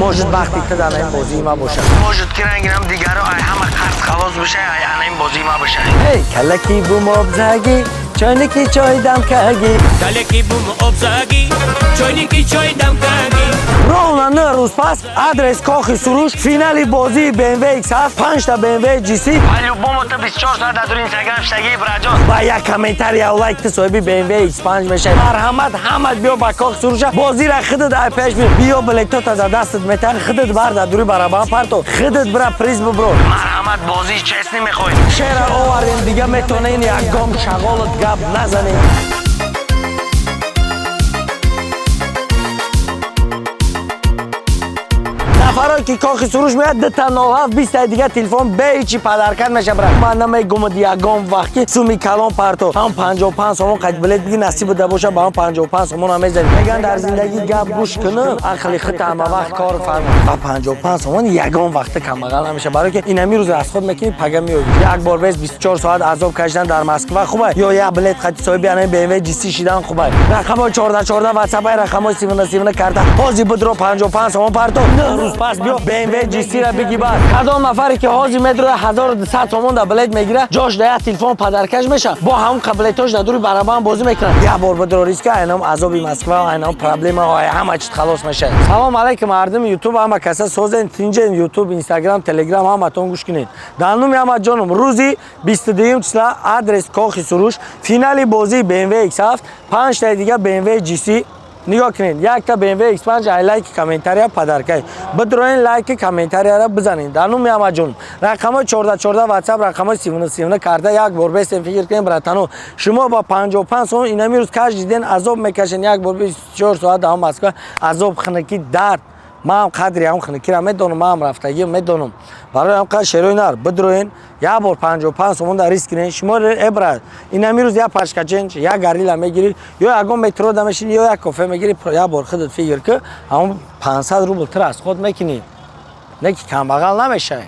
Может, бахти ту дар ин бозии ма бошад. Может, ки рангинам дигаро ай ҳама қарз халос биша, ай ана ин бозии ма боша. Эй, калаки бум обзаги, чойники чой дамкаги. Калеки бум обзаги, чойники чой дамкаги. Ровно 9 рӯз пас, адрес Кохи Суруш, финали бозии BMW X7, панҷта BMW GC. По-любому ту 24 соат дар дури Инстаграм штаги, браҷон. Ба як комментария, лайк, ту соҳиби BMW X5 мешавӣ. Марҳамат, ҳамат биё ба Кохи Суруша, бозира худат ай пеш биё, билетота дар дастат метаҳ, худат бар дар дури барабан парто, худат бира приз бибро. Марҳамат, бозии честный мехоҳӣ. Шера овардем, дига метонен ягон шағолат гап назанем. Нафарое ки Кохи Суруш меяд, дута 07, 20-таи дига телефон беҳичи подарка меша, брат. Ман намегумад ягон вақт, ки суми калон парто, ҳам 55 сомон қайд билет биги, насиб да боша, ба ҳам 55 сомон ҳам мезанӣ. Меган, дар зиндагӣ гап гӯш кунӣ, ақли худ ҳама вақт кор фарма. Ба 55 сомон ягон вақта камбағал намеша, барое ки инами рӯз расход мекунӣ, пага меоӣ. Як бор бес 24 соат азоб кашидан дар Москва хуба ё як билет қати соҳиби анаи BMW GC шидан хуба? Рақамҳои 14 14 ватсапай, рақамҳои 17 17 карта. Ҳозир будро, 55 сомон парто, 9 рӯз пас биё, BMW GC-ра биги бар. Кадом нафаре ки ҳозир медроя, 1200 сомон да билет мегира, ҷош да як телефон подаркаш меша, бо ҳамон билетош да дури барабан бозӣ мекунад. Як бор бидро, риска, айнам азоби Москва, айнам проблема, ҳама чиз халос мешавад. Салом алайкум, мардуми Ютуб, ҳама каса созен, тинҷен. Ютуб, Инстаграм, Телеграм, ҳаматон гӯш кунед. Дар номи ҳама ҷоном, рӯзи 22 числа, адрес Кохи Суруш, финали бозии BMW X7, панҷтаи дига BMW GC. Нигоҳ кунед, якта BMW X5, ай лайки, комментария подаркай. Бидроен, лайки, комментарияра бизанед. Дар номи ҳамаҷон, рақамҳои 14 14 ватсап, рақамҳои 17 17 карда. Як бор бестен, фикр кунед, братано, шумо ба 55 сомон инами рӯз каждый день азоб мекашед. Як бор 24 соат дар Москва азоб, хинаки, дард. Ман қадри ҳам хинакира медонам, ман рафтагӣ медонам. Барои ҳам қадр, шерои нар, бидроен, як бор 55 сомон дар риск кунед. Шумо эбра, инами рӯз як пачка ченч, як Горилла мегирӣ ё ягон метро да мешинӣ ё як кофе мегирӣ. Як бор худат фикр ки, ҳамон 500 рубл ту расход мекунӣ, не ки камбағал намешавӣ,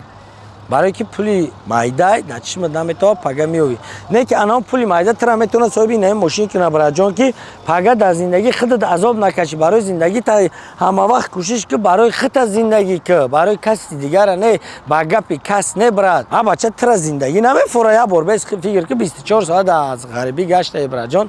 барое ки пули майдай дар чишмат наметава, пага меёвӣ. Не ки анон пули майда тура метавонад соҳиби инаи мошин кунад, браҷон, ки пага дар зиндагӣ худат азоб накашӣ. Барои зиндагӣ та ҳама вақт кӯшиш ки, барои худта зиндагӣ ки, барои каси дигара не, ба гапи кас не, брат. А бача, тура зиндагӣ намефора. Як бор бес фикр ки, 24 соат аз ғарибӣ гаштаи, браҷон.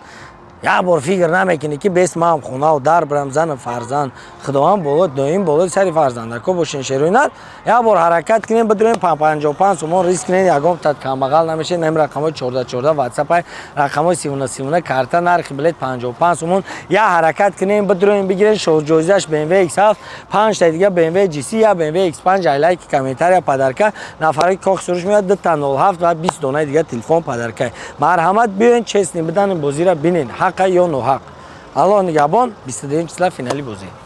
Як бор фикр намекунӣ, ки бес ман хонаву дар бирам, зану фарзанд, Худованд боло, доим болои сари фарзандако бошен. Шерои нар, як бор ҳаракат кунем, бидурем, 55 сомон риск кунем, ягон тат камбағал намешед. Нами рақамҳои 14 14 ватсапай, рақамҳои 17 17 карта, нархи билет 55 сомон. Як ҳаракат кунем, бидурем, бигирем. Ҷоизаш BMW X7, панҷта дига BMW GC, я BMW X5, ай лайки, комментария подарка. Нафаре ки Кохи Суруш меояд, дута 07 ва 20 донаи дига телефон подарка. Марҳамат, биёен, честный бидани бозира бинен, ҳақа ё ноҳақ. Аллоҳ нигаҳбон. 22 числа финали бозӣ.